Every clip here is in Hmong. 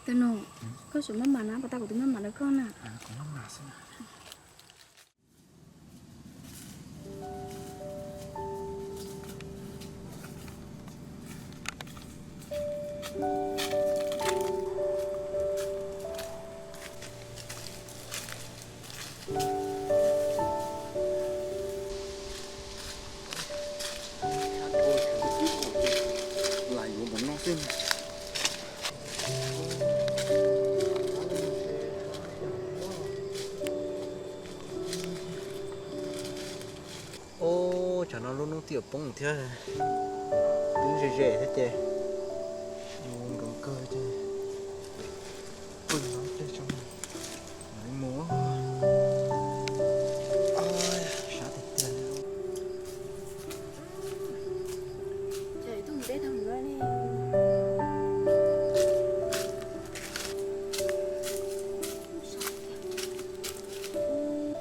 Tus nus, koj tseem maj mam na, puas tau kuv tus maj mam rau koj na. Ub, tsam no lub hnub twb yuav poob thiab, twb ze ze thiab ces yuav ua nkaus kawg ces pw no tej tso, mam li mus. Sab tiag tiag.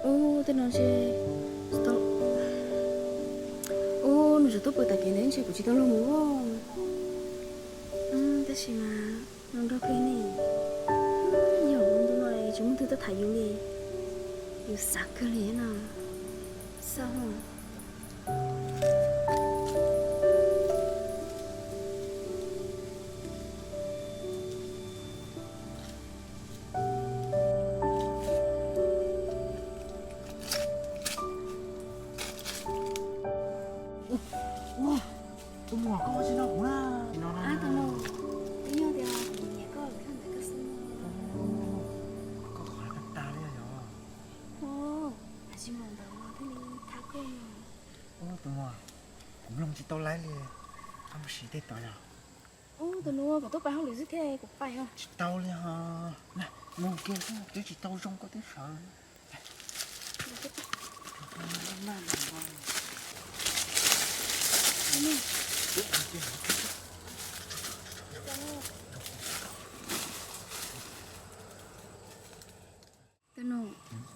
Ub, tej no ntshe tsis tau. Ub, nws tseem tuaj pw tas kev ntawd ntshe kuv tsis tau los mus. Tab sis mas no nrog kawg ne, yog ntu no tsis muaj twg tuaj tham yus li, yus xav kawg li no. Xav. Tus muam, koj tsis nrog kuv na. Tus nus, twb yog tias kuv nyiam koj lawm thiaj ntawm koj xwb. Koj qhov tag tag li yog. Tab sis mas ntawd thiaj li thab koj. Ub, tus muam, kuv mloog tsis tau laib li, koj mus siv tej tod yog. Ub, tus nus, kuv tuaj pais hauj lwm xwb thiab kuv pais os. Tsis tau li ho. Mus kiag xwb twb tsis tau zoo koj twb sawv. Tus nus,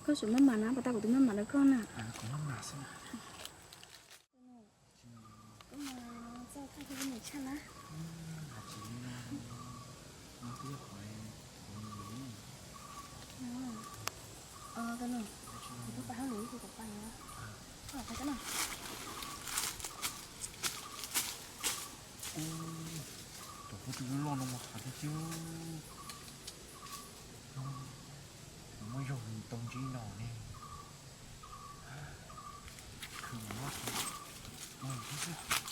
koj tseem maj mam na, puas tau kuv tus maj mam rau koj na. Koj mas txawj thaij thiab mus tshaj na. Tus nus, kuv twb pais hauj lwm ib chim kuv pais os. Koj los pais koj na. Tus pub tw loj no mas qhov twg twb muaj zog tau ntsib no ne. Khwv mus no xwb.